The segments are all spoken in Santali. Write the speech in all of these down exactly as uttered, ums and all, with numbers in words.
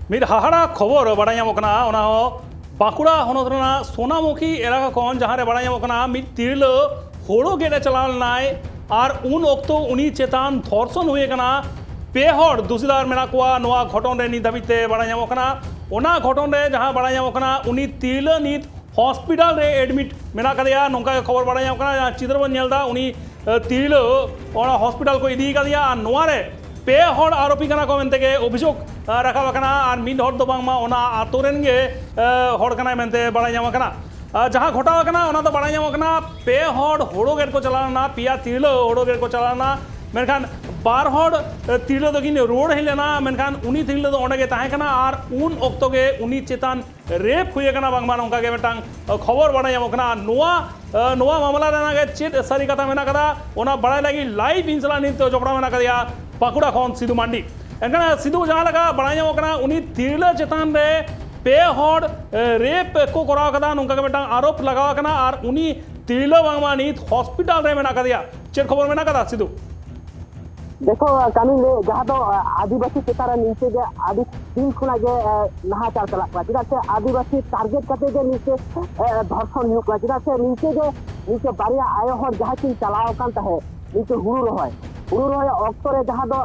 ᱢᱤᱫ ᱦᱟᱦᱟᱲᱟ ᱠᱷᱚᱵᱚᱨ ᱵᱟᱲᱟᱭ ᱧᱟᱢᱚᱜ ᱠᱟᱱᱟ, ᱚᱱᱟ ᱦᱚᱸ ᱵᱟᱸᱠᱩᱲᱟ ᱦᱚᱱᱚᱛ ᱨᱮᱱᱟᱜ ᱥᱳᱱᱟᱢᱩᱠᱷᱤ ᱮᱞᱟᱠᱟ ᱠᱷᱚᱱ, ᱡᱟᱦᱟᱸ ᱨᱮ ᱵᱟᱲᱟᱭ ᱧᱟᱢᱚᱜ ᱠᱟᱱᱟ ᱢᱤᱫ ᱛᱤᱨᱞᱟᱹ ᱦᱳᱲᱳ ᱜᱮᱫ ᱮ ᱪᱟᱞᱟᱣ ᱞᱮᱱᱟᱭ ᱟᱨ ᱩᱱ ᱚᱠᱛᱚ ᱩᱱᱤ ᱪᱮᱛᱟᱱ ᱫᱷᱚᱨᱥᱚᱱ ᱦᱩᱭ ᱟᱠᱟᱱᱟ᱾ ᱯᱮ ᱦᱚᱲ ᱫᱩᱥᱤᱫᱟᱨ ᱢᱮᱱᱟᱜ ᱠᱚᱣᱟ ᱱᱚᱣᱟ ᱜᱷᱚᱴᱚᱱ ᱨᱮ ᱱᱤᱛ ᱫᱷᱟᱹᱵᱤᱡ ᱛᱮ ᱵᱟᱲᱟᱭ ᱧᱟᱢᱚᱜ ᱠᱟᱱᱟ᱾ ᱚᱱᱟ ᱜᱷᱚᱴᱚᱱ ᱨᱮ ᱡᱟᱦᱟᱸ ᱵᱟᱲᱟᱭ ᱧᱟᱢᱚᱜ ᱠᱟᱱᱟ, ᱩᱱᱤ ᱛᱤᱨᱞᱟᱹ ᱱᱤᱛ ᱦᱚᱥᱯᱤᱴᱟᱞ ᱨᱮ ᱮᱰᱢᱤᱴ ᱢᱮᱱᱟᱜ ᱟᱠᱟᱫᱮᱭᱟ, ᱱᱚᱝᱠᱟ ᱜᱮ ᱠᱷᱚᱵᱚᱨ ᱵᱟᱲᱟᱭ ᱧᱟᱢᱚᱜ ᱠᱟᱱᱟ᱾ ᱡᱟᱦᱟᱸ ᱪᱤᱛᱟᱹᱨ ᱵᱚᱱ ᱧᱮᱞ ᱮᱫᱟ, ᱩᱱᱤ ᱛᱤᱨᱞᱟᱹ ᱚᱱᱟ ᱦᱚᱥᱯᱤᱴᱟᱞ ᱠᱚ ᱤᱫᱤ ᱟᱠᱟᱫᱮᱭᱟ ᱟᱨ ᱱᱚᱣᱟ ᱨᱮ ᱯᱮ ᱦᱚᱲ ᱟᱨᱳᱯᱤ ᱠᱟᱱᱟ ᱠᱚ ᱢᱮᱱᱛᱮ ᱜᱮ ᱚᱵᱷᱤᱡᱳᱜᱽ ᱨᱟᱠᱟᱵ ᱟᱠᱟᱱᱟ᱾ ᱟᱨ ᱢᱤᱫ ᱦᱚᱲ ᱫᱚ ᱵᱟᱝᱢᱟ ᱚᱱᱟ ᱟᱛᱳ ᱨᱮᱱ ᱜᱮ ᱦᱚᱲ ᱠᱟᱱᱟᱭ ᱢᱮᱱᱛᱮ ᱵᱟᱲᱟᱭ ᱧᱟᱢ ᱟᱠᱟᱱᱟ᱾ ᱡᱟᱦᱟᱸ ᱜᱷᱚᱴᱟᱣ ᱟᱠᱟᱱᱟ, ᱚᱱᱟ ᱫᱚ ᱵᱟᱲᱟᱭ ᱧᱟᱢᱚᱜ ᱠᱟᱱᱟ, ᱯᱮ ᱦᱚᱲ ᱦᱳᱲᱳ ᱜᱮᱫ ᱠᱚ ᱪᱟᱞᱟᱣ ᱞᱮᱱᱟ, ᱯᱮᱭᱟ ᱛᱤᱨᱞᱟᱹ ᱦᱳᱲᱳ ᱜᱮᱫ ᱠᱚ ᱪᱟᱞᱟᱣ ᱞᱮᱱᱟ᱾ ᱢᱮᱱᱠᱷᱟᱱ ᱵᱟᱨ ᱦᱚᱲ ᱛᱤᱨᱞᱟᱹ ᱫᱚᱠᱤᱱ ᱨᱩᱣᱟᱹᱲ ᱦᱮᱡ ᱞᱮᱱᱟ, ᱢᱮᱱᱠᱷᱟᱱ ᱩᱱᱤ ᱛᱤᱨᱞᱟᱹ ᱫᱚ ᱚᱸᱰᱮ ᱜᱮ ᱛᱟᱦᱮᱸ ᱠᱟᱱᱟ ᱟᱨ ᱩᱱ ᱚᱠᱛᱚ ᱜᱮ ᱩᱱᱤ ᱪᱮᱛᱟᱱ ᱨᱮᱯ ᱦᱩᱭ ᱟᱠᱟᱱᱟ, ᱵᱟᱝᱢᱟ ᱱᱚᱝᱠᱟ ᱜᱮ ᱢᱤᱫᱴᱟᱝ ᱠᱷᱚᱵᱚᱨ ᱵᱟᱲᱟᱭ ᱧᱟᱢᱚᱜ ᱠᱟᱱᱟ᱾ ᱱᱚᱣᱟ ᱱᱚᱣᱟ ᱢᱟᱢᱞᱟ ᱨᱮᱱᱟᱜ ᱜᱮ ᱪᱮᱫ ᱥᱟᱹᱨᱤ ᱠᱟᱛᱷᱟ ᱢᱮᱱᱟᱜ ᱠᱟᱫᱟ, ᱚᱱᱟ ᱵᱟᱲᱟᱭ ᱞᱟᱹᱜᱤᱫ ᱞᱟᱭᱤᱵᱷ ᱤᱧ ᱥᱟᱞᱟᱜ ᱱᱤᱛ ᱫᱚ ᱡᱚᱯᱲᱟᱣ ᱢᱮᱱᱟᱜ ᱟᱠᱟᱫᱮᱭᱟ ᱵᱟᱸᱠᱩᱲᱟ ᱠᱷᱚᱱ ᱥᱤᱫᱩ ᱢᱟᱱᱰᱤ᱾ ᱮᱱᱠᱷᱟᱱ ᱥᱤᱫᱩ, ᱡᱟᱦᱟᱸ ᱞᱮᱠᱟ ᱵᱟᱲᱟᱭ ᱧᱟᱢᱚᱜ ᱠᱟᱱᱟ, ᱩᱱᱤ ᱛᱤᱨᱞᱟᱹ ᱪᱮᱛᱟᱱ ᱨᱮ ᱯᱮ ᱦᱚᱲ ᱨᱮᱯ ᱠᱚ ᱠᱚᱨᱟᱣ ᱠᱟᱫᱟ, ᱱᱚᱝᱠᱟ ᱜᱮ ᱢᱤᱫᱴᱟᱝ ᱟᱨᱳᱯ ᱞᱟᱜᱟᱣ ᱟᱠᱟᱱᱟ ᱟᱨ ᱩᱱᱤ ᱛᱤᱨᱞᱟᱹ ᱵᱟᱝᱢᱟ ᱱᱤᱛ ᱦᱚᱥᱯᱤᱴᱟᱞ ᱨᱮ ᱢᱮᱱᱟᱜ ᱟᱠᱟᱫᱮᱭᱟ᱾ ᱪᱮᱫ ᱠᱷᱚᱵᱚᱨ ᱢᱮᱱᱟᱜ ᱟᱠᱟᱫᱟ ᱥᱤᱫᱩ? ᱫᱮᱠᱷᱚ, ᱠᱟᱹᱢᱤ ᱞᱟᱹᱭ, ᱡᱟᱦᱟᱸ ᱫᱚ ᱟᱹᱫᱤᱵᱟᱹᱥᱤ ᱪᱮᱛᱟᱱ ᱨᱮ ᱱᱤᱝᱠᱟᱹ ᱜᱮ ᱟᱹᱰᱤ ᱫᱤᱱ ᱠᱷᱚᱱᱟᱜ ᱜᱮ ᱱᱟᱦᱟᱪᱟᱨ ᱪᱟᱞᱟᱜ ᱠᱟᱱᱟ, ᱪᱮᱫᱟᱜ ᱥᱮ ᱟᱹᱫᱤᱵᱟᱹᱥᱤ ᱴᱟᱨᱜᱮᱴ ᱠᱟᱛᱮ ᱜᱮ ᱱᱤᱝᱠᱟᱹ ᱫᱷᱚᱨᱥᱚᱱ ᱦᱩᱭᱩᱜ ᱠᱟᱱᱟ, ᱪᱮᱫᱟᱜ ᱥᱮ ᱱᱤᱝᱠᱟᱹ ᱜᱮ ᱱᱤᱝᱠᱟᱹ ᱵᱟᱨᱭᱟ ᱟᱭᱳ ᱦᱚᱲ ᱡᱟᱦᱟᱸ ᱠᱤᱱ ᱪᱟᱞᱟᱣ ᱟᱠᱟᱱ ᱛᱟᱦᱮᱸᱫ ᱱᱤᱝᱠᱟᱹ ᱦᱩᱲᱩ ᱨᱚᱦᱚᱭ, ᱦᱩᱲᱩ ᱨᱚᱦᱚᱭ ᱚᱠᱛᱚ ᱨᱮ ᱡᱟᱦᱟᱸ ᱫᱚ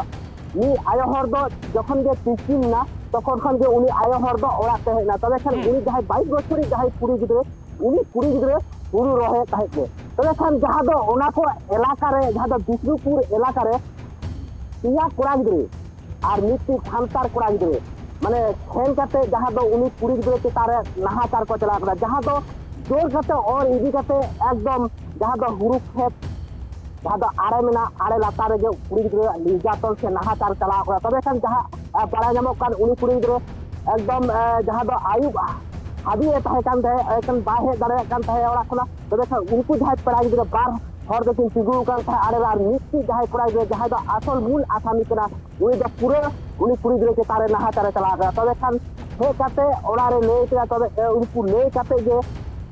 ᱢᱤᱫ ᱟᱭᱳ ᱦᱚᱲ ᱫᱚ ᱡᱚᱠᱷᱚᱱ ᱜᱮ ᱛᱤᱠᱤᱱ ᱮᱱᱟ, ᱛᱚᱠᱷᱚᱱ ᱠᱷᱚᱱ ᱜᱮ ᱩᱱᱤ ᱟᱭᱳ ᱦᱚᱲ ᱫᱚ ᱚᱲᱟᱜ ᱛᱮ ᱦᱮᱡ ᱮᱱᱟ᱾ ᱛᱚᱵᱮ ᱠᱷᱟᱱ ᱩᱱᱤ ᱡᱟᱦᱟᱸᱭ ᱵᱟᱭᱤᱥ ᱵᱚᱪᱷᱚᱨᱤᱡ ᱡᱟᱦᱟᱸᱭ ᱠᱩᱲᱤ ᱜᱤᱫᱽᱨᱟᱹ, ᱩᱱᱤ ᱠᱩᱲᱤ ᱜᱤᱫᱽᱨᱟᱹ ᱦᱩᱲᱩ ᱨᱚᱦᱚᱭᱮᱫ ᱛᱟᱦᱮᱸᱫ ᱜᱮ᱾ ᱛᱚᱵᱮ ᱠᱷᱟᱱ ᱡᱟᱦᱟᱸ ᱫᱚ ᱚᱱᱟ ᱠᱚ ᱮᱞᱟᱠᱟ ᱨᱮ, ᱡᱟᱦᱟᱸ ᱫᱚ ᱵᱤᱥᱱᱩᱯᱩᱨ ᱮᱞᱟᱠᱟ ᱨᱮ ᱯᱮᱭᱟ ᱠᱚᱲᱟ ᱜᱤᱫᱽᱨᱟᱹ ᱟᱨ ᱢᱤᱫᱴᱤᱡ ᱥᱟᱱᱛᱟᱲ ᱠᱚᱲᱟ ᱜᱤᱫᱽᱨᱟᱹ, ᱢᱟᱱᱮ, ᱥᱮᱱ ᱠᱟᱛᱮ ᱡᱟᱦᱟᱸ ᱫᱚ ᱩᱱᱤ ᱠᱩᱲᱤ ᱜᱤᱫᱽᱨᱟᱹ ᱪᱮᱛᱟᱱ ᱨᱮ ᱱᱟᱦᱟᱪᱟᱨ ᱠᱚ ᱪᱟᱞᱟᱣ ᱠᱟᱫᱟ, ᱡᱟᱦᱟᱸ ᱫᱚ ᱡᱳᱨ ᱠᱟᱛᱮ ᱚᱨ ᱤᱫᱤ ᱠᱟᱛᱮ ᱮᱠᱫᱚᱢ ᱡᱟᱦᱟᱸ ᱫᱚ ᱦᱩᱲᱩ ᱠᱷᱮᱛ, ᱡᱟᱦᱟᱸ ᱫᱚ ᱟᱲᱮ ᱢᱮᱱᱟᱜ, ᱟᱲᱮ ᱞᱟᱛᱟᱨ ᱨᱮᱜᱮ ᱠᱩᱲᱤ ᱜᱤᱫᱽᱨᱟᱹ ᱱᱤᱨᱡᱟᱛᱚᱱ ᱥᱮ ᱱᱟᱦᱟᱪᱟᱨ ᱪᱟᱞᱟᱣ ᱠᱟᱱᱟ᱾ ᱛᱚᱵᱮ ᱠᱷᱟᱱ ᱡᱟᱦᱟᱸ, ᱟᱸ, ᱵᱟᱲᱟᱭ ᱧᱟᱢᱚᱜ ᱠᱟᱱ, ᱩᱱᱤ ᱠᱩᱲᱤ ᱜᱤᱫᱽᱨᱟᱹ ᱮᱠᱫᱚᱢ, ᱟᱸ, ᱡᱟᱦᱟᱸ ᱫᱚ ᱟᱹᱭᱩᱵ ᱦᱟᱹᱵᱤᱡ ᱮ ᱛᱟᱦᱮᱸ ᱠᱟᱱ ᱛᱟᱦᱮᱸᱫ, ᱮᱱᱠᱷᱟᱱ ᱵᱟᱭ ᱦᱮᱡ ᱫᱟᱲᱮᱭᱟᱜ ᱠᱟᱱ ᱛᱟᱦᱮᱸᱫ ᱚᱲᱟᱜ ᱠᱷᱚᱱᱟᱜ᱾ ᱛᱚᱵᱮ ᱠᱷᱟᱱ ᱩᱱᱠᱩ ᱡᱟᱦᱟᱸᱭ ᱠᱚᱲᱟ ᱜᱤᱫᱽᱨᱟᱹ ᱵᱟᱨ ᱦᱚᱲ ᱫᱚᱠᱤᱱ ᱛᱤᱸᱜᱩ ᱟᱠᱟᱱ ᱛᱟᱦᱮᱸᱫ ᱟᱲᱮ ᱨᱮ, ᱟᱨ ᱢᱤᱫᱴᱤᱡ ᱡᱟᱦᱟᱸᱭ ᱠᱚᱲᱟ ᱜᱤᱫᱽᱨᱟᱹ, ᱡᱟᱦᱟᱸᱭ ᱫᱚ ᱟᱥᱚᱞ ᱢᱩᱞ ᱟᱥᱟᱢᱤ ᱠᱟᱱᱟ, ᱩᱱᱤ ᱫᱚ ᱯᱩᱨᱟᱹ ᱩᱱᱤ ᱠᱩᱲᱤ ᱜᱤᱫᱽᱨᱟᱹ ᱪᱮᱛᱟᱱ ᱨᱮ ᱱᱟᱦᱟᱪᱟᱨᱮ ᱪᱟᱞᱟᱣ ᱠᱟᱱᱟ᱾ ᱛᱚᱵᱮ ᱠᱷᱟᱱ ᱦᱮᱡ ᱠᱟᱛᱮ ᱚᱲᱟᱜ ᱨᱮ ᱞᱟᱹᱭ ᱠᱮᱫᱟ, ᱛᱚᱵᱮ, ᱮ, ᱩᱱᱠᱩ ᱞᱟᱹᱭ ᱠᱟᱛᱮ ᱜᱮ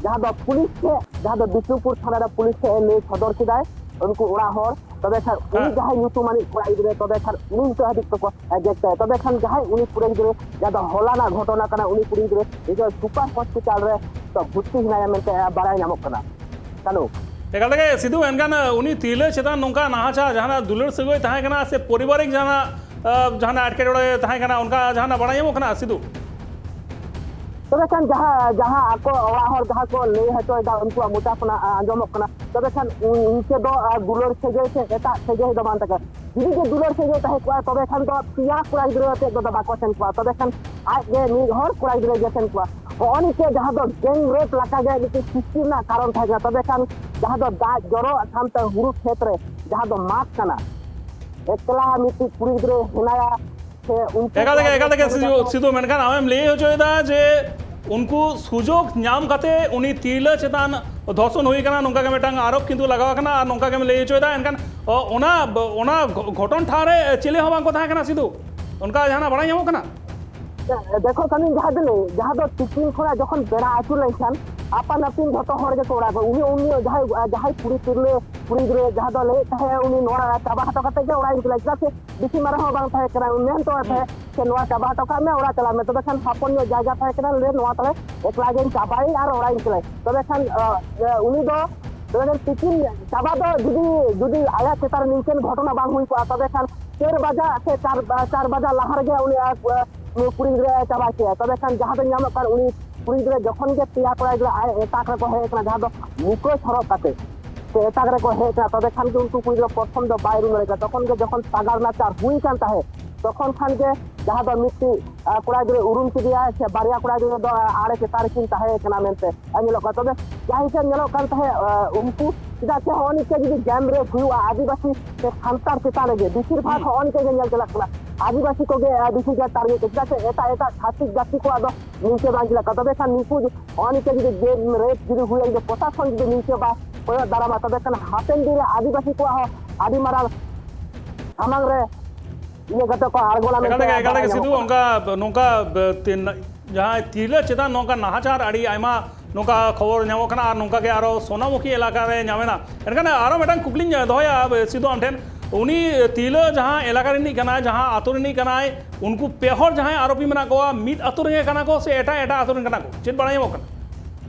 ᱡᱟᱦᱟᱸ ᱫᱚ ᱯᱩᱞᱤᱥ ᱴᱷᱮᱡ, ᱡᱟᱦᱟᱸ ᱫᱚ ᱵᱤᱥᱱᱩᱯᱩᱨ ᱛᱷᱟᱱᱟ ᱨᱮ ᱯᱩᱞᱤᱥ ᱴᱷᱮᱡ ᱮ ᱞᱟᱹᱭ ᱥᱚᱫᱚᱨ ᱠᱮᱫᱟᱭ ᱩᱱᱠᱩ ᱚᱲᱟᱜ ᱦᱚᱲ᱾ ᱛᱚᱵᱮ ᱠᱷᱟᱱ ᱩᱱᱤ ᱦᱮᱸ᱾ ᱡᱟᱦᱟᱸᱭ ᱧᱩᱛᱩᱢᱟᱱᱤᱡ ᱠᱚᱲᱟ ᱜᱤᱫᱽᱨᱟᱹ, ᱛᱚᱵᱮ ᱠᱷᱟᱱ ᱩᱱᱤ ᱱᱤᱛᱚᱜ ᱦᱟᱹᱵᱤᱡ ᱛᱮᱠᱚ ᱮᱡᱮᱠᱴ ᱛᱟᱭᱟ᱾ ᱛᱚᱵᱮ ᱠᱷᱟᱱ ᱡᱟᱦᱟᱸᱭ ᱩᱱᱤ ᱠᱩᱲᱤ ᱜᱤᱫᱽᱨᱟᱹ, ᱡᱟᱦᱟᱸ ᱫᱚ ᱦᱚᱞᱟᱱᱟᱜ ᱜᱷᱚᱴᱚᱱᱟ ᱠᱟᱱᱟ, ᱩᱱᱤ ᱠᱩᱲᱤ ᱜᱤᱫᱽᱨᱟᱹ ᱱᱤᱛᱚᱜ ᱥᱩᱯᱟᱨ ᱦᱚᱥᱯᱤᱴᱟᱞ ᱨᱮ ᱛᱚ ᱵᱷᱚᱨᱛᱤ ᱦᱮᱱᱟᱭᱟ ᱢᱮᱱᱛᱮ ᱵᱟᱲᱟᱭ ᱧᱟᱢᱚᱜ ᱠᱟᱱᱟ᱾ ᱠᱟᱹᱱᱩ᱾ ᱮᱠᱟᱞ ᱛᱮᱜᱮ ᱥᱤᱫᱷᱩ, ᱮᱱᱠᱷᱟᱱ ᱩᱱᱤ ᱛᱤᱨᱞᱟᱹ ᱪᱮᱛᱟᱱ ᱱᱚᱝᱠᱟ ᱱᱟᱦᱟᱪᱟᱨ, ᱡᱟᱦᱟᱱᱟᱜ ᱫᱩᱞᱟᱹᱲ ᱥᱟᱹᱜᱟᱹᱭ ᱛᱟᱦᱮᱸ ᱠᱟᱱᱟ ᱥᱮ ᱯᱚᱨᱤᱵᱟᱨᱤᱠ ᱡᱟᱦᱟᱱᱟᱜ, ᱟᱸ, ᱡᱟᱦᱟᱱᱟᱜ ᱮᱴᱠᱮᱴᱚᱬᱮ ᱛᱟᱦᱮᱸ ᱠᱟᱱᱟ, ᱚᱱᱠᱟ ᱡᱟᱦᱟᱱᱟᱜ ᱵᱟᱲᱟᱭ ᱧᱟᱢᱚᱜ ᱠᱟᱱᱟ ᱥᱤᱫᱷᱩ? ᱛᱚᱵᱮ ᱠᱷᱟᱱ ᱡᱟᱦᱟᱸ, ᱡᱟᱦᱟᱸ ᱟᱠᱚ ᱚᱲᱟᱜ ᱦᱚᱲ ᱡᱟᱦᱟᱸ ᱠᱚ ᱞᱟᱹᱭ ᱦᱚᱪᱚᱭᱮᱫᱟ, ᱩᱱᱠᱩᱣᱟᱜ ᱢᱚᱪᱟ ᱠᱷᱚᱱᱟᱜ, ᱟᱸ, ᱟᱸᱡᱚᱢᱚᱜ ᱠᱟᱱᱟ, ᱛᱚᱵᱮ ᱠᱷᱟᱱ ᱤᱱᱠᱟᱹ ᱫᱚ, ᱟᱸ, ᱫᱩᱞᱟᱹᱲ ᱥᱟᱹᱜᱟᱹᱭ ᱥᱮ ᱮᱴᱟᱜ ᱥᱟᱹᱜᱟᱹᱭ ᱫᱚ ᱵᱟᱝ ᱛᱟᱦᱮᱸ ᱠᱟᱱᱟ᱾ ᱡᱩᱫᱤ ᱜᱮ ᱫᱩᱞᱟᱹᱲ ᱥᱟᱹᱜᱟᱹᱭ ᱛᱟᱦᱮᱸ ᱠᱚᱜᱼᱟ, ᱛᱚᱵᱮ ᱠᱷᱟᱱ ᱫᱚ ᱯᱮᱭᱟ ᱠᱚᱲᱟ ᱜᱤᱫᱽᱨᱟᱹ ᱟᱛᱮᱫ ᱫᱚ ᱵᱟᱠᱚ ᱥᱮᱱ ᱠᱚᱜᱼᱟ, ᱛᱚᱵᱮ ᱠᱷᱟᱱ ᱟᱡ ᱜᱮ ᱢᱤᱫ ᱦᱚᱲ ᱠᱚᱲᱟ ᱜᱤᱫᱽᱨᱟᱹ ᱜᱮ ᱥᱮᱱ ᱠᱚᱜᱼᱟ᱾ ᱦᱚᱸᱜᱼᱚ ᱱᱤᱝᱠᱟᱹ ᱡᱟᱦᱟᱸ ᱫᱚ ᱜᱮᱝ ᱨᱮᱯ ᱞᱮᱠᱟ ᱜᱮ ᱢᱤᱫᱴᱤᱡ ᱥᱨᱤᱥᱴᱤ ᱨᱮᱱᱟᱜ ᱠᱟᱨᱚᱱ ᱛᱟᱦᱮᱸ ᱠᱟᱱᱟ᱾ ᱛᱚᱵᱮ ᱠᱷᱟᱱ ᱡᱟᱦᱟᱸ ᱫᱚ ᱫᱟᱜ ᱡᱚᱨᱚᱜ ᱥᱟᱶᱛᱮ ᱦᱩᱲᱩ ᱠᱷᱮᱛ ᱨᱮ ᱡᱟᱦᱟᱸ ᱫᱚ ᱢᱟᱜᱽ ᱠᱟᱱᱟ, ᱮᱠᱞᱟ ᱢᱤᱫᱴᱤᱡ ᱠᱩᱲᱤ ᱜᱤᱫᱽᱨᱟᱹ ᱦᱮᱱᱟᱭᱟ, ᱥᱮ ᱩᱱᱠᱩ ᱮᱠᱟᱞ ᱛᱮᱜᱮ, ᱠᱚᱲᱟ ᱮᱠᱟᱞ ᱛᱮᱜᱮ ᱜᱤᱫᱽᱨᱟᱹ ᱥᱤᱫᱷᱩ, ᱥᱤᱫᱷᱩ, ᱢᱮᱱᱠᱷᱟᱱ ᱟᱢᱮᱢ ᱞᱟᱹᱭ ᱦᱚᱪᱚᱭᱮᱫᱟ ᱡᱮ ᱩᱱᱠᱩ ᱥᱩᱡᱳᱜᱽ ᱧᱟᱢ ᱠᱟᱛᱮ ᱩᱱᱤ ᱛᱤᱨᱞᱟᱹ ᱪᱮᱛᱟᱱ ᱫᱷᱚᱨᱥᱚᱱ ᱦᱩᱭ ᱠᱟᱱᱟ, ᱱᱚᱝᱠᱟ ᱜᱮ ᱢᱤᱫᱴᱟᱝ ᱟᱨᱳᱯ ᱠᱤᱱᱛᱩ ᱞᱟᱜᱟᱣ ᱟᱠᱟᱱᱟ, ᱟᱨ ᱱᱚᱝᱠᱟ ᱜᱮᱢ ᱞᱟᱹᱭ ᱦᱚᱪᱚᱭᱮᱫᱟ᱾ ᱮᱱᱠᱷᱟᱱ, ᱚ, ᱚᱱᱟ, ᱚᱱᱟ ᱜᱷᱚ-, ᱜᱷᱚᱴᱚᱱ ᱴᱷᱟᱶ ᱨᱮ ᱪᱤᱞᱤ ᱦᱚᱸ ᱵᱟᱝᱠᱚ ᱛᱟᱦᱮᱸ ᱠᱟᱱᱟ ᱥᱤᱫᱷᱩ? ᱚᱱᱠᱟ ᱡᱟᱦᱟᱱᱟᱜ ᱵᱟᱲᱟᱭ ᱧᱟᱢᱚᱜ ᱠᱟᱱᱟ? ᱫᱮᱠᱷᱚ ᱠᱟᱹᱢᱤ ᱡᱟᱦᱟᱸ ᱫᱚ ᱞᱟᱹᱭ, ᱡᱟᱦᱟᱸ ᱫᱚ ᱛᱤᱠᱤᱱ ᱠᱷᱚᱱᱟᱜ ᱡᱚᱠᱷᱚᱱ ᱵᱮᱲᱟ ᱟᱹᱪᱩᱨ ᱞᱮᱱᱠᱷᱟᱱ ᱟᱯᱟᱱ ᱟᱹᱯᱤᱱ ᱡᱷᱚᱛᱚ ᱦᱚᱲ ᱜᱮᱠᱚ ᱚᱲᱟᱜ ᱠᱚ᱾ ᱩᱱᱤ, ᱩᱱᱤ ᱡᱟᱦᱟᱸᱭ, ᱡᱟᱦᱟᱸᱭ ᱠᱩᱲᱤ ᱛᱤᱨᱞᱟᱹ, ᱠᱩᱲᱤ ᱜᱤᱫᱽᱨᱟᱹ ᱡᱟᱦᱟᱸ ᱫᱚ ᱞᱟᱹᱭᱮᱫ ᱛᱟᱦᱮᱸᱫ, ᱩᱱᱤ ᱱᱚᱣᱟ ᱪᱟᱵᱟ ᱦᱚᱴᱚ ᱠᱟᱛᱮ ᱜᱮ ᱚᱲᱟᱜ ᱤᱧ ᱪᱟᱞᱟᱜᱼᱟ, ᱪᱮᱫᱟᱜ ᱥᱮ ᱵᱮᱥᱤ ᱢᱟᱨᱟᱝ ᱦᱚᱸ ᱵᱟᱝ ᱛᱟᱦᱮᱸ ᱠᱟᱱᱟ, ᱢᱮᱱ ᱛᱚ ᱦᱩᱸ᱾ ᱛᱟᱦᱮᱸᱫ ᱥᱮ ᱱᱚᱣᱟ ᱪᱟᱵᱟ ᱦᱚᱴᱚ ᱠᱟᱜ ᱢᱮ, ᱚᱲᱟᱜ ᱪᱟᱞᱟᱜ ᱢᱮ᱾ ᱛᱚᱵᱮ ᱠᱷᱟᱱ ᱦᱚᱯᱚᱱ ᱧᱚᱜ ᱡᱟᱭᱜᱟ ᱛᱟᱦᱮᱸ ᱠᱟᱱᱟ, ᱞᱟᱹᱭ ᱱᱚᱣᱟ ᱛᱟᱦᱞᱮ ᱮᱠᱞᱟ ᱜᱮᱧ ᱪᱟᱵᱟᱭᱟᱹᱧ ᱟᱨ ᱚᱲᱟᱜ ᱤᱧ ᱪᱟᱞᱟᱜᱼᱟ᱾ ᱛᱚᱵᱮ ᱠᱷᱟᱱ, ᱟᱸ, ᱟᱸ, ᱩᱱᱤ ᱫᱚ, ᱛᱚᱵᱮ ᱠᱷᱟᱱ ᱛᱤᱠᱤᱱ ᱪᱟᱵᱟ ᱫᱚ ᱡᱩᱫᱤ, ᱡᱩᱫᱤ ᱟᱭᱟᱜ ᱪᱮᱛᱟᱱ ᱨᱮ ᱱᱤᱝᱠᱟᱹᱱ ᱜᱷᱚᱴᱚᱱᱟ ᱵᱟᱝ ᱦᱩᱭ ᱠᱚᱜᱼᱟ, ᱛᱚᱵᱮ ᱠᱷᱟᱱ ᱪᱟᱨ ᱵᱟᱡᱟ ᱥᱮ ᱪᱟᱨ, ᱪᱟᱨ ᱵᱟᱡᱟ ᱞᱟᱦᱟ ᱨᱮᱜᱮ ᱩᱱᱤ, ᱟᱸ, ᱩᱱᱤ ᱠᱩᱲᱤ ᱜᱤᱫᱽᱨᱟᱹ ᱪᱟᱵᱟ ᱠᱮᱭᱟ᱾ ᱛᱚᱵᱮ ᱠᱷᱟᱱ ᱡᱟᱦᱟᱸ ᱫᱚ ᱧᱟᱢᱚᱜ ᱠᱟᱱ, ᱩᱱᱤ ᱠᱩᱲᱤ ᱜᱤᱫᱽᱨᱟᱹ ᱡᱚᱠᱷᱚᱱ ᱜᱮ ᱯᱮᱭᱟ ᱠᱚᱲᱟ ᱜᱤᱫᱽᱨᱟᱹ ᱟᱡ ᱮᱴᱟᱜ ᱨᱮᱠᱚ ᱦᱮᱡ ᱟᱠᱟᱱᱟ, ᱡᱟᱦᱟᱸ ᱫᱚ ᱢᱩᱠᱷᱟᱹᱥ ᱦᱚᱨᱚᱜ ᱠᱟᱛᱮ ᱥᱮ ᱮᱴᱟᱜ ᱨᱮᱠᱚ ᱦᱮᱡ ᱟᱠᱟᱱᱟ, ᱛᱚᱵᱮ ᱠᱷᱟᱱ ᱜᱮ ᱩᱱᱠᱩ ᱠᱩᱲᱤ ᱜᱤᱫᱽᱨᱟᱹ ᱯᱨᱚᱛᱷᱚᱢ ᱫᱚ ᱵᱟᱭ ᱨᱩᱣᱟᱹᱲ ᱠᱟᱱᱟ᱾ ᱛᱚᱠᱷᱚᱱ ᱜᱮ ᱡᱚᱠᱷᱚᱱ ᱥᱟᱜᱟᱲ ᱱᱟᱪᱟᱨ ᱦᱩᱭ ᱠᱟᱱ ᱛᱟᱦᱮᱸᱫ, ᱛᱚᱠᱷᱚᱱ ᱠᱷᱟᱱ ᱜᱮ ᱡᱟᱦᱟᱸ ᱫᱚ ᱢᱤᱫᱴᱤᱡ, ᱟᱸ, ᱠᱚᱲᱟ ᱜᱤᱫᱽᱨᱟᱹ ᱩᱨᱩᱢ ᱠᱮᱫᱮᱭᱟ ᱥᱮ ᱵᱟᱨᱭᱟ ᱠᱚᱲᱟ ᱜᱤᱫᱽᱨᱟᱹ ᱫᱚ, ᱟᱸ, ᱟᱲᱮ ᱪᱮᱛᱟᱱ ᱨᱮᱠᱤᱱ ᱛᱟᱦᱮᱸ ᱠᱟᱱᱟ ᱢᱮᱱᱛᱮ, ᱟᱸ, ᱧᱮᱞᱚᱜ ᱠᱟᱱᱟ᱾ ᱛᱚᱵᱮ ᱡᱟᱦᱟᱸ ᱦᱤᱥᱟᱹᱵ ᱧᱮᱞᱚᱜ ᱠᱟᱱ ᱛᱟᱦᱮᱸᱫ, ᱟᱸ, ᱩᱱᱠᱩ ᱪᱮᱫᱟᱜ ᱥᱮ ᱦᱚᱸᱜᱼᱚ ᱱᱤᱝᱠᱟᱹ ᱡᱩᱫᱤ ᱜᱮᱝ ᱨᱮᱯ ᱦᱩᱭᱩᱜᱼᱟ, ᱟᱹᱫᱤᱵᱟᱹᱥᱤ ᱥᱮ ᱥᱟᱱᱛᱟᱲ ᱪᱮᱛᱟᱱ ᱨᱮᱜᱮ ᱵᱮᱥᱤᱨ ᱵᱷᱟᱜᱽ ᱦᱩᱸ᱾ ᱦᱚᱸᱜᱼᱚ ᱱᱤᱝᱠᱟᱹ ᱜᱮ ᱧᱮᱞ ᱪᱟᱞᱟᱜ ᱠᱟᱱᱟ, ᱟᱹᱫᱤᱵᱟᱹᱥᱤ ᱠᱚᱜᱮ, ᱟᱸ, ᱵᱮᱥᱤ ᱜᱮ ᱴᱟᱨᱜᱮᱴ, ᱪᱮᱫᱟᱜ ᱥᱮ ᱮᱴᱟᱜ ᱮᱴᱟᱜ ᱪᱷᱟᱹᱛᱤᱠ ᱡᱟᱹᱛᱤ ᱠᱚᱣᱟᱜ ᱫᱚ ᱱᱤᱝᱠᱟᱹ ᱵᱟᱝ ᱪᱟᱞᱟᱜ ᱠᱟᱱᱟ᱾ ᱛᱚᱵᱮ ᱠᱷᱟᱱ ᱱᱩᱠᱩ ᱦᱚᱸᱜᱼᱚ ᱱᱤᱝᱠᱟᱹ ᱡᱩᱫᱤ ᱜᱮᱝ ᱨᱮᱯ ᱡᱩᱫᱤ ᱦᱩᱭᱩᱜᱼᱟ, ᱡᱩᱫᱤ ᱯᱨᱚᱥᱟᱥᱚᱱ ᱡᱩᱫᱤ ᱱᱤᱝᱠᱟᱹ ᱵᱟᱭ ᱠᱚᱭᱚᱜ ᱫᱟᱨᱟᱢᱟ, ᱛᱚᱵᱮ ᱠᱷᱟᱱ ᱦᱟᱯᱮᱱ ᱫᱤᱱ ᱨᱮ ᱟᱹᱫᱤᱵᱟᱹᱥᱤ ᱠᱚᱣᱟᱜ ᱦᱚᱸ ᱟᱹᱰᱤ ᱢᱟᱨᱟᱝ ᱥᱟᱢᱟᱝ ᱨᱮ ᱤᱭᱟᱹ ᱠᱟᱛᱮ ᱠᱚ ᱟᱬᱜᱚᱱᱟ ᱮᱠᱟᱞ ᱢᱮᱱᱛᱮ ᱛᱮᱜᱮ, ᱮᱠᱟᱞ ᱵᱟᱲᱟᱭ ᱛᱮᱜᱮ ᱧᱟᱢᱚᱜ ᱥᱤᱫᱷᱩ, ᱠᱟᱱᱟ᱾ ᱚᱱᱠᱟ, ᱱᱚᱝᱠᱟ, ᱵᱮ-, ᱛᱤᱱ-, ᱡᱟᱦᱟᱸᱭ ᱛᱤᱨᱞᱟᱹ ᱪᱮᱛᱟᱱ ᱱᱚᱝᱠᱟ ᱱᱟᱦᱟᱪᱟᱨ ᱟᱹᱰᱤ ᱟᱭᱢᱟ ᱱᱚᱝᱠᱟ ᱠᱷᱚᱵᱚᱨ ᱧᱟᱢᱚᱜ ᱠᱟᱱᱟ, ᱟᱨ ᱱᱚᱝᱠᱟ ᱜᱮ ᱟᱨᱚ ᱥᱳᱱᱟᱢᱩᱠᱷᱤ ᱮᱞᱟᱠᱟ ᱨᱮ ᱧᱟᱢ ᱮᱱᱟ᱾ ᱮᱱᱠᱷᱟᱱ ᱟᱨᱚ ᱢᱤᱫᱴᱟᱝ ᱠᱩᱠᱞᱤᱧ ᱫᱚᱦᱚᱭᱟ ᱥᱤᱫᱷᱩ ᱟᱢ ᱴᱷᱮᱱ, ᱩᱱᱤ ᱛᱤᱨᱞᱟᱹ ᱡᱟᱦᱟᱸ ᱮᱞᱟᱠᱟ ᱨᱤᱱᱤᱡ ᱠᱟᱱᱟᱭ, ᱡᱟᱦᱟᱸ ᱟᱛᱳ ᱨᱤᱱᱤᱡ ᱠᱟᱱᱟᱭ, ᱩᱱᱠᱩ ᱯᱮ ᱦᱚᱲ ᱡᱟᱦᱟᱸᱭ ᱟᱨᱚᱯᱤ ᱢᱮᱱᱟᱜ ᱠᱚᱣᱟ, ᱢᱤᱫ ᱟᱛᱳ ᱨᱮᱱ ᱜᱮ ᱠᱟᱱᱟ ᱠᱚ ᱥᱮ ᱮᱴᱟᱜ ᱮᱴᱟᱜ ᱟᱛᱳ ᱨᱮᱱ ᱠᱟᱱᱟ ᱠᱚ? ᱪᱮᱫ ᱵᱟᱲᱟᱭ ᱧᱟᱢᱚᱜ ᱠᱟᱱᱟ?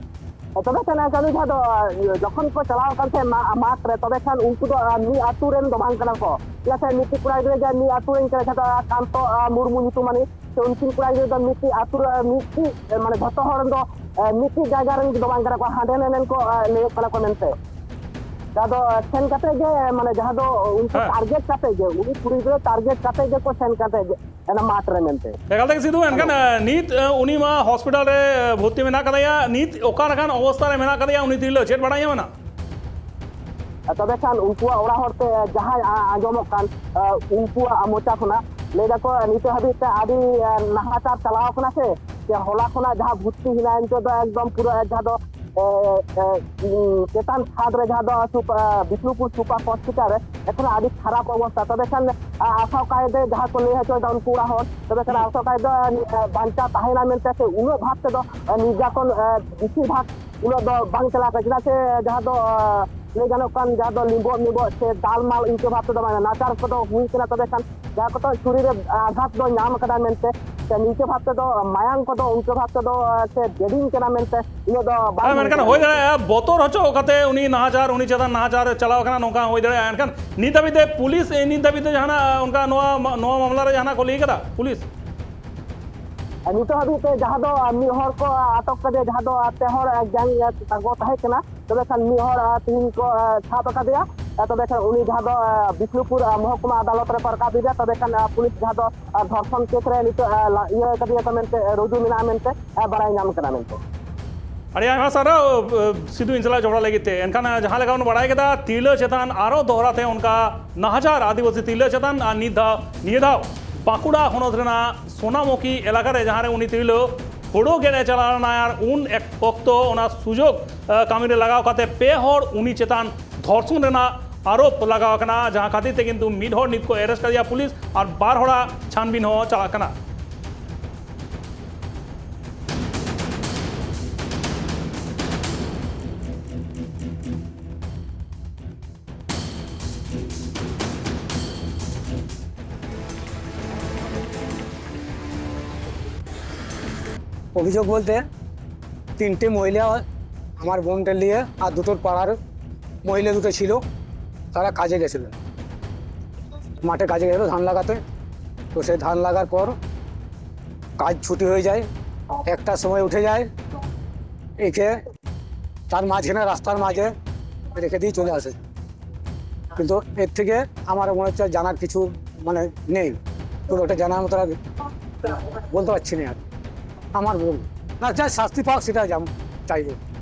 ᱛᱚᱵᱮ ᱠᱷᱟᱱ ᱠᱟᱹᱢᱤ ᱡᱟᱦᱟᱸ ᱫᱚ, ᱤᱭᱟᱹ, ᱡᱚᱠᱷᱚᱱ ᱠᱚ ᱪᱟᱞᱟᱣ ᱟᱠᱟᱱ ᱛᱟᱦᱮᱸᱫ ᱢᱟ-, ᱢᱟᱴᱷ ᱨᱮ, ᱛᱚᱵᱮ ᱠᱷᱟᱱ ᱩᱱᱠᱩ ᱫᱚ, ᱟᱨ, ᱢᱤᱫ ᱟᱹᱛᱩ ᱨᱮᱱ ᱫᱚ ᱵᱟᱝ ᱠᱟᱱᱟ ᱠᱚ᱾ ᱪᱮᱫᱟᱜ ᱥᱮ ᱢᱤᱫᱴᱤᱡ ᱠᱚᱲᱟ ᱜᱤᱫᱽᱨᱟᱹ ᱡᱟᱦᱟᱸᱭ ᱢᱤᱫ ᱟᱹᱛᱩ ᱨᱮᱱ ᱠᱟᱱᱟ, ᱡᱟᱦᱟᱸ ᱫᱚ, ᱟᱨ, ᱠᱟᱱᱛᱚ, ᱟᱨ, ᱢᱩᱨᱢᱩ ᱧᱩᱛᱩᱢᱟᱱᱤᱡ, ᱥᱮ ᱩᱱᱠᱤᱱ ᱠᱚᱲᱟ ᱜᱤᱫᱽᱨᱟᱹ ᱫᱚ ᱢᱤᱫᱴᱤᱡ ᱟᱹᱛᱩ ᱨᱮ, ᱢᱤᱫᱴᱤᱡ, ᱮ, ᱢᱟᱱᱮ, ᱡᱷᱚᱛᱚ ᱦᱚᱲ ᱫᱚ, ᱮ, ᱢᱤᱫᱴᱤᱡ ᱡᱟᱭᱜᱟ ᱨᱮᱱ ᱫᱚ ᱵᱟᱝ ᱠᱟᱱᱟ ᱠᱚ, ᱦᱟᱸᱰᱮ ᱱᱟᱰᱮᱱ ᱠᱚ, ᱮ, ᱞᱟᱹᱭᱚᱜ ᱠᱟᱱᱟ ᱠᱚ ᱢᱮᱱᱛᱮ᱾ ᱡᱟᱦᱟᱸ ᱫᱚ ᱥᱮᱱ ᱠᱟᱛᱮ ᱜᱮ, ᱢᱟᱱᱮ, ᱡᱟᱦᱟᱸ ᱫᱚ ᱩᱱᱠᱩ ᱦᱮᱸ᱾ ᱴᱟᱨᱜᱮᱴ ᱠᱟᱛᱮ ᱜᱮ, ᱩᱱᱤ ᱠᱩᱲᱤ ᱜᱤᱫᱽᱨᱟᱹ ᱴᱟᱨᱜᱮᱴ ᱠᱟᱛᱮ ᱜᱮᱠᱚ ᱥᱮᱱ ᱠᱟᱛᱮ ᱜᱮ, ᱚᱱᱟ ᱢᱟᱴᱷ ᱨᱮ ᱢᱮᱱᱛᱮ᱾ ᱮᱠᱟᱞ ᱛᱮᱜᱮ ᱥᱤᱫᱷᱩ, ᱮᱱᱠᱷᱟᱱ, ᱦᱮᱞᱳ᱾ ᱮ, ᱱᱤᱛ, ᱮ, ᱩᱱᱤ ᱢᱟ ᱦᱚᱥᱯᱤᱴᱟᱞ ᱨᱮ, ᱮ, ᱵᱷᱚᱨᱛᱤ ᱢᱮᱱᱟᱜ ᱠᱟᱫᱮᱭᱟ᱾ ᱱᱤᱛ ᱚᱠᱟ ᱞᱮᱠᱟᱱ ᱚᱵᱚᱥᱛᱟ ᱨᱮ ᱢᱮᱱᱟᱜ ᱠᱟᱫᱮᱭᱟ ᱩᱱᱤ ᱛᱤᱨᱞᱟᱹ, ᱪᱮᱫ ᱵᱟᱲᱟᱭ ᱧᱟᱢ ᱮᱱᱟ? ᱛᱚᱵᱮ ᱠᱷᱟᱱ ᱩᱱᱠᱩᱣᱟᱜ ᱚᱲᱟᱜ ᱦᱚᱲ ᱛᱮ ᱡᱟᱦᱟᱸᱭ ᱟ-, ᱟᱸᱡᱚᱢᱚᱜ ᱠᱟᱱ, ᱟ, ᱩᱱᱠᱩᱣᱟᱜ ᱢᱚᱪᱟ ᱠᱷᱚᱱᱟᱜ ᱞᱟᱹᱭ ᱫᱟᱠᱚ, ᱱᱤᱛᱚᱜ ᱦᱟᱹᱵᱤᱡ ᱛᱮ ᱟᱹᱰᱤ, ᱟ, ᱱᱟᱦᱟᱪᱟᱨ ᱪᱟᱞᱟᱣ ᱠᱟᱱᱟ ᱥᱮ, ᱥᱮ ᱦᱚᱞᱟ ᱠᱷᱚᱱᱟᱜ ᱡᱟᱦᱟᱸ ᱵᱷᱩᱨᱛᱤ ᱦᱮᱱᱟᱭᱟ, ᱱᱤᱛᱚᱜ ᱫᱚ ᱮᱠᱫᱚᱢ ᱯᱩᱨᱟᱹ ᱡᱟᱦᱟᱸ ᱫᱚ, ᱮ, ᱮ, ᱩᱸ, ᱪᱮᱛᱟᱱ ᱛᱷᱟᱨᱰ ᱨᱮ, ᱡᱟᱦᱟᱸ ᱫᱚ ᱥᱩᱯ-, ᱟ, ᱵᱤᱥᱱᱩᱯᱩᱨ ᱥᱩᱯᱟᱨ ᱦᱚᱥᱯᱤᱴᱟᱞ ᱨᱮ ᱮᱠᱷᱚᱱ ᱟᱹᱰᱤ ᱠᱷᱟᱨᱟᱯ ᱚᱵᱚᱥᱛᱟ᱾ ᱛᱚᱵᱮ ᱠᱷᱟᱱ, ᱟ, ᱟᱥᱚᱠᱟᱭ ᱛᱮ ᱡᱟᱦᱟᱸ ᱠᱚ ᱞᱟᱹᱭ ᱦᱚᱪᱚᱭᱮᱫᱟ ᱩᱱᱠᱩ ᱚᱲᱟᱜ ᱦᱚᱲ, ᱛᱚᱵᱮ ᱠᱷᱟᱱ ᱦᱩᱸ᱾ ᱟᱥᱚᱠᱟᱭ ᱫᱚ, ᱟ, ᱵᱟᱧᱪᱟᱣ ᱛᱟᱦᱮᱱᱟ ᱢᱮᱱᱛᱮ ᱥᱮ ᱩᱱᱟᱹᱜ ᱵᱷᱟᱵ ᱛᱮᱫᱚ, ᱟ, ᱱᱤᱨᱡᱟᱛᱚᱱ, ᱟ, ᱵᱮᱥᱤᱨ ᱵᱷᱟᱜᱽ ᱩᱱᱟᱹᱜ ᱫᱚ ᱵᱟᱝ ᱪᱟᱞᱟᱣ ᱠᱟᱱᱟ, ᱪᱮᱫᱟᱜ ᱥᱮ ᱡᱟᱦᱟᱸ ᱫᱚ, ᱟᱸ, ᱞᱟᱹᱭ ᱜᱟᱱᱚᱜ ᱠᱟᱱ, ᱡᱟᱦᱟᱸ ᱫᱚ ᱞᱤᱸᱵᱚᱜ ᱢᱤᱸᱵᱚᱜ ᱥᱮ ᱫᱟᱞ ᱢᱟᱞ ᱤᱱᱠᱟᱹ ᱵᱷᱟᱵ ᱛᱮᱫᱚ ᱵᱟᱝ, ᱱᱟᱪᱟᱨ ᱠᱚᱫᱚ ᱦᱩᱭ ᱠᱟᱱᱟ, ᱛᱚᱵᱮ ᱠᱷᱟᱱ ᱡᱟᱦᱟᱸ ᱠᱚᱫᱚ ᱥᱚᱨᱤᱨ ᱨᱮ ᱟᱜᱷᱟᱛ ᱫᱚ ᱧᱟᱢ ᱠᱟᱫᱟ ᱢᱮᱱᱛᱮ ᱥᱮ ᱱᱤᱝᱠᱟᱹ ᱵᱷᱟᱵ ᱛᱮᱫᱚ ᱢᱟᱭᱟᱝ ᱠᱚᱫᱚ ᱤᱱᱠᱟᱹ ᱵᱷᱟᱵ ᱛᱮᱫᱚ, ᱟᱸ, ᱥᱮ ᱵᱞᱤᱰᱤᱝ ᱠᱟᱱᱟ ᱢᱮᱱᱛᱮ ᱩᱱᱟᱹᱜ ᱫᱚ ᱵᱟᱝ ᱦᱮᱸ, ᱦᱩᱭ ᱢᱮᱱᱠᱷᱟᱱ ᱠᱟᱱᱟ ᱦᱩᱭ ᱢᱮᱱᱛᱮ᱾ ᱫᱟᱲᱮᱭᱟᱜᱼᱟ ᱵᱚᱛᱚᱨ ᱦᱚᱪᱚ ᱠᱟᱛᱮ ᱩᱱᱤ ᱱᱟᱦᱟᱪᱟᱨ, ᱩᱱᱤ ᱪᱮᱛᱟᱱ ᱱᱟᱦᱟᱪᱟᱨ ᱪᱟᱞᱟᱣ ᱠᱟᱱᱟ, ᱱᱚᱝᱠᱟ ᱦᱩᱭ ᱫᱟᱲᱮᱭᱟᱜᱼᱟ᱾ ᱮᱱᱠᱷᱟᱱ ᱱᱤᱛ ᱦᱟᱹᱵᱤᱡ ᱛᱮ ᱯᱩᱞᱤᱥ, ᱱᱤᱛ ᱦᱟᱹᱵᱤᱡ ᱛᱮ ᱡᱟᱦᱟᱱᱟᱜ, ᱟᱸ, ᱚᱱᱠᱟ ᱱᱚᱣᱟ ᱢᱟ-, ᱱᱚᱣᱟ ᱢᱟᱢᱞᱟ ᱨᱮ ᱡᱟᱦᱟᱱᱟᱜ ᱠᱚ ᱞᱟᱹᱭ ᱠᱟᱫᱟ ᱯᱩᱞᱤᱥ? ᱟᱨ ᱱᱤᱛᱚᱜ ᱦᱟᱹᱵᱤᱡ ᱛᱮ ᱡᱟᱦᱟᱸ ᱫᱚ, ᱟᱨ, ᱢᱤᱫ ᱦᱚᱲ ᱠᱚ, ᱟᱨ, ᱟᱴᱚᱠ ᱠᱟᱫᱮᱭᱟ, ᱡᱟᱦᱟᱸ ᱫᱚ, ᱟᱨ, ᱯᱮ ᱦᱚᱲ, ᱟᱨ, ᱜᱮᱝ, ᱟᱨ, ᱛᱟᱠᱚ ᱛᱟᱦᱮᱸ ᱠᱟᱱᱟ᱾ ᱛᱚᱵᱮ ᱠᱷᱟᱱ ᱢᱤᱫ ᱦᱚᱲ, ᱟᱨ, ᱛᱤᱦᱤᱧ ᱠᱚ, ᱟᱨ, ᱥᱟᱵ ᱟᱠᱟᱫᱮᱭᱟ᱾ ᱟᱨ ᱛᱚᱵᱮ ᱠᱷᱟᱱ ᱩᱱᱤ ᱡᱟᱦᱟᱸ ᱫᱚ, ᱟᱨ, ᱵᱤᱥᱱᱩᱯᱩᱨ, ᱟᱨ, ᱢᱚᱦᱚᱠᱩᱢᱟ ᱟᱫᱟᱞᱚᱛ ᱨᱮᱠᱚ ᱨᱟᱠᱟᱵ ᱮᱫᱮᱭᱟ᱾ ᱛᱚᱵᱮ ᱠᱷᱟᱱ, ᱟᱨ, ᱯᱩᱞᱤᱥ ᱡᱟᱦᱟᱸ ᱫᱚ, ᱟᱨ, ᱫᱷᱚᱨᱥᱚᱱ ᱠᱮᱥ ᱨᱮ ᱱᱤᱛᱚᱜ, ᱟᱨ, ᱞᱟ-, ᱤᱭᱟᱹ ᱠᱟᱫᱮᱭᱟ ᱠᱚ ᱢᱮᱱᱛᱮ, ᱟᱨ, ᱨᱩᱡᱩ ᱢᱮᱱᱟᱜᱼᱟ ᱢᱮᱱᱛᱮ, ᱟᱨ, ᱵᱟᱲᱟᱭ ᱧᱟᱢ ᱠᱟᱱᱟ ᱢᱮᱱᱛᱮ᱾ ᱟᱹᱰᱤ ᱟᱭᱢᱟ ᱥᱟᱨᱦᱟᱣ, ᱟᱨ, ᱥᱤᱫᱷᱩ ᱤᱧ ᱥᱟᱞᱟᱜ ᱡᱚᱯᱲᱟᱣ ᱞᱟᱹᱜᱤᱫ ᱛᱮ᱾ ᱮᱱᱠᱷᱟᱱ, ᱟᱨ, ᱡᱟᱦᱟᱸ ᱞᱮᱠᱟ ᱵᱚᱱ ᱵᱟᱲᱟᱭ ᱠᱮᱫᱟ, ᱛᱤᱨᱞᱟᱹ ᱪᱮᱛᱟᱱ ᱟᱨᱚ ᱫᱚᱦᱲᱟ ᱛᱮ ᱚᱱᱠᱟ ᱱᱟᱦᱟᱪᱟᱨ, ᱟᱹᱫᱤᱵᱟᱹᱥᱤ ᱛᱤᱨᱞᱟᱹ ᱪᱮᱛᱟᱱ, ᱟᱨ ᱱᱤᱛ ᱫᱷᱟᱣ, ᱱᱤᱭᱟᱹ ᱫᱷᱟᱣ ᱵᱟᱸᱠᱩᱲᱟ ᱦᱚᱱᱚᱛ ᱨᱮᱱᱟᱜ ᱥᱳᱱᱟᱢᱩᱠᱷᱤ ᱮᱞᱟᱠᱟ ᱨᱮ, ᱡᱟᱦᱟᱸ ᱨᱮ ᱩᱱᱤ ᱛᱤᱨᱞᱟᱹ ᱦᱳᱲᱳ ᱜᱮᱫ ᱮ ᱪᱟᱞᱟᱣ ᱞᱮᱱᱟᱭ ᱟᱨ ᱩᱱ ᱮᱠ-, ᱚᱠᱛᱚ ᱚᱱᱟ ᱥᱩᱡᱳᱜᱽ, ᱟᱸ, ᱠᱟᱹᱢᱤ ᱨᱮ ᱞᱟᱜᱟᱣ ᱠᱟᱛᱮ ᱯᱮ ᱦᱚᱲ ᱩᱱᱤ ᱪᱮᱛᱟᱱ ᱫᱷᱚᱨᱥᱚᱱ ᱨᱮᱱᱟᱜ ᱟᱨᱳᱯ ᱞᱟᱜᱟᱣ ᱟᱠᱟᱱᱟ, ᱡᱟᱦᱟᱸ ᱠᱷᱟᱹᱛᱤᱨ ᱛᱮ ᱠᱤᱱᱛᱩ ᱢᱤᱫ ᱦᱚᱲ ᱱᱤᱛ ᱠᱚ ᱮᱨᱮᱥᱴ ᱠᱟᱫᱮᱭᱟ ᱯᱩᱞᱤᱥ ᱟᱨ ᱵᱟᱨ ᱦᱚᱲᱟᱜ ᱪᱷᱟᱱᱵᱤᱱ ᱦᱚᱸ ᱪᱟᱞᱟᱜ ᱠᱟᱱᱟ᱾ অভিযোগ বলতে, তিনটে মহিলা, আমার বোনকে নিয়ে আর দুটোর পাড়ার মহিলা দুটো ছিল, তারা কাজে গেছিল, মাঠে কাজে গেছিল ধান লাগাতে। তো সেই ধান লাগার পর কাজ ছুটি হয়ে যায়, একটার সময় উঠে যায়, একে তার মাঝখানে, রাস্তার মাঝে রেখে দিয়ে চলে আসে। কিন্তু এর থেকে আমার মনে হচ্ছে জানার কিছু মানে নেই, তো ওটা জানার মতো আর বলতে পারছি না আর। আমার ভুল। না, যা শাস্তি পাক সেটা চাইবো।